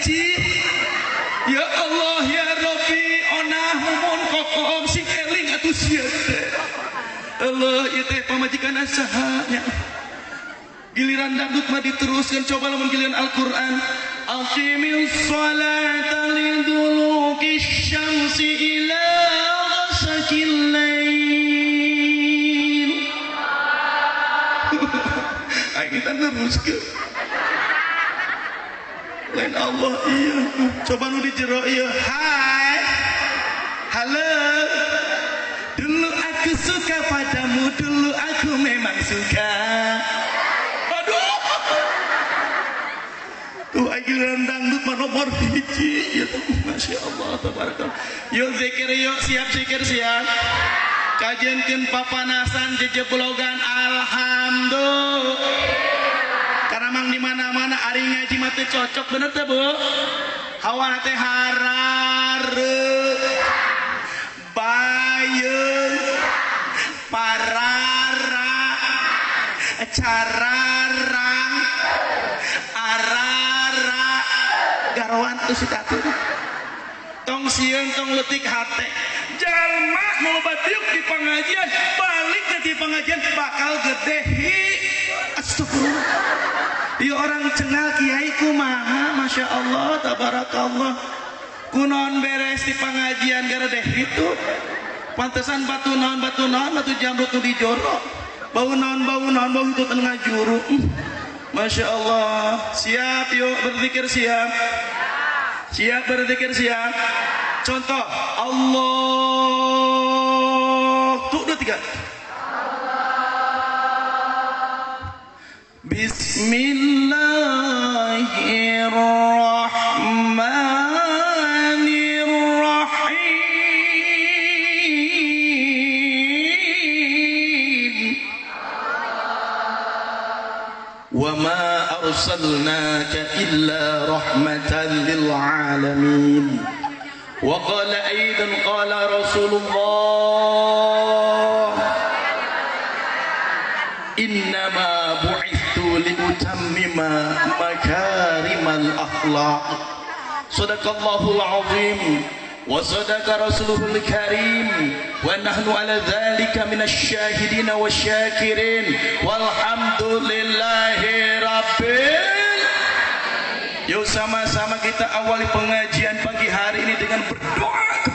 kecil. Ya Allah ya Rabbi onah mumun kokom sing eling atuh sia teh. Allah ieu teh pamajikan saha nya. Giliran dangdut mah diteruskan, coba lamun giliran Al-Qur'an. Aqimil sholata liduluki syamsi ila ghasaqil lail. Ayo kita neruskeun. Lain Allah iya. Coba nu di jero iya. Hai. Halo. Dulu aku suka padamu, dulu aku memang suka. Aduh. Tuh giliran dangdut mah nomor hiji ya. Masya Allah tabarakallah. Yuk zikir yuk, siap zikir siap. Kajiankeun papanasan jejeblogan alhamdulillah. Karena mang di mana-mana ari ngaji mah teu cocok bener teh Bu. Hawana teh harare. Bayeung parara cararang arara garoan tuh si tatu. Tong sieun tong leutik hate. Jalma nu loba diuk di pengajian, balik ke di pengajian bakal gede hi. Astagfirullah. Ieu orang cengal kiai kumaha, Masya Allah tabarakallah. Kunaon beres di pengajian gara deh itu. Pantesan batu naon batu jamrut nu dijoro. Bau naon bau itu teu ngajuru. Masya Allah. Siap yuk berzikir siap. Siap berzikir siap. Contoh Allah tuh 2 3. Bismillahirrahmanirrahim. Wa ma arsalnaka illa rahmatan lil alamin. Wa qala aidan qala Rasulullah innama bu'ithu liutammima makarimal akhlaq. Sadaqallahul azim wa sadaqa rasuluhul karim wa nahnu ala dhalika minasy syahidin wasyakirin walhamdulillahi rabbil. Yuk sama-sama kita awali pengajian pagi hari ini dengan berdoa